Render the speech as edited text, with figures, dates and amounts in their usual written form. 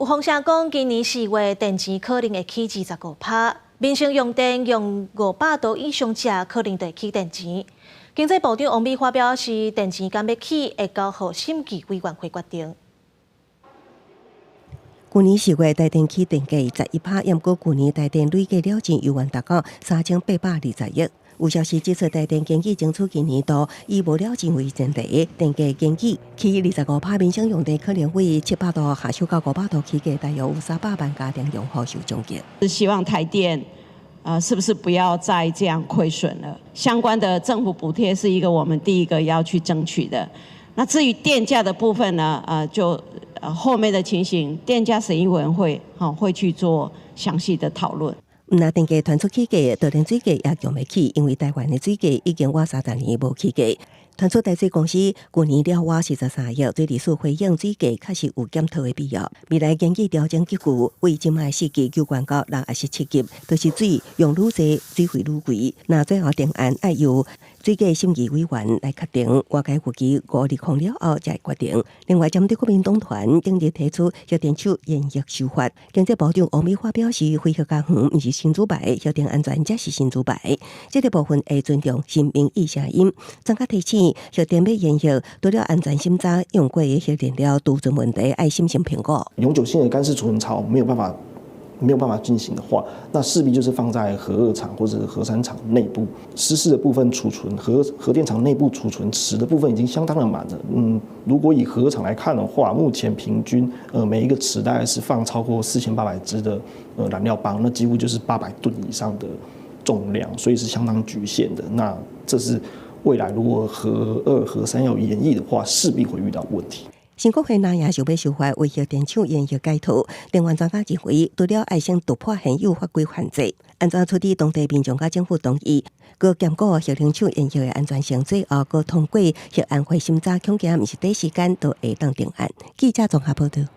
有風聲講，今年4月電錢可能會起25%，民生用電用500度以上者可能就會起電錢。經濟部長王美花表示，電錢敢欲起，會交予審計委員會決定。舊年4月台電起電價11%，毋過舊年台電累計了錢猶原達到3820億。有消息指出，台電建議爭取今年度以無了錢為前提，電價建議起25%，民生用電可能會700度下修到500度起價，大約有300萬家庭用戶受衝擊。希望台電啊，是不是不要再這樣虧損了？相關的政府補貼是一個我們第一個要去爭取的。那至於電價的部分呢？就後面的情形，電價審議委員會會去做詳細的討論。毋但電價傳出起價，就連水價也強欲起，因為台灣的水價已經倚30年無起價。傳出台水公司舊年了倚43億，水利署回應水價確實有檢討的必要。未來經濟調整結構為這擺4級九懸到6抑是7級，就是水用愈濟，水費愈貴。若最後定案愛由水價審議委員來決定，外界預計520了後才會決定。另外，針對國民黨團頂日提出核電廠延役修法，經濟部長王美花表示，非核家園毋是神主牌，核電安全才是神主牌。這個部分會尊重新民意聲音。專家提醒，核電欲延役，除了安全審查，用過的核燃料儲存問題愛審慎評估。永久性的乾式儲存槽沒有辦法進行的話，那勢必就是放在核二廠或者核三廠內部濕式的部分儲存，核電廠內部儲存池的部分已經相當的滿了。如果以核二廠來看的話，目前平均每一個池大概是放超過4800支的燃料棒，那幾乎就是800噸以上的重量，所以是相當局限的。那這是未來如果核二、核三要延役的話，勢必會遇到問題。新國會若也想欲修法，為核電廠延役解套。能源專家認為，除了愛先突破現有法規限制，按怎取得當地民眾佮政府同意，閣兼顧核能廠延役的安全性，最後閣通過核安會審查，恐驚毋是短時間就會當定案。記者綜合報道。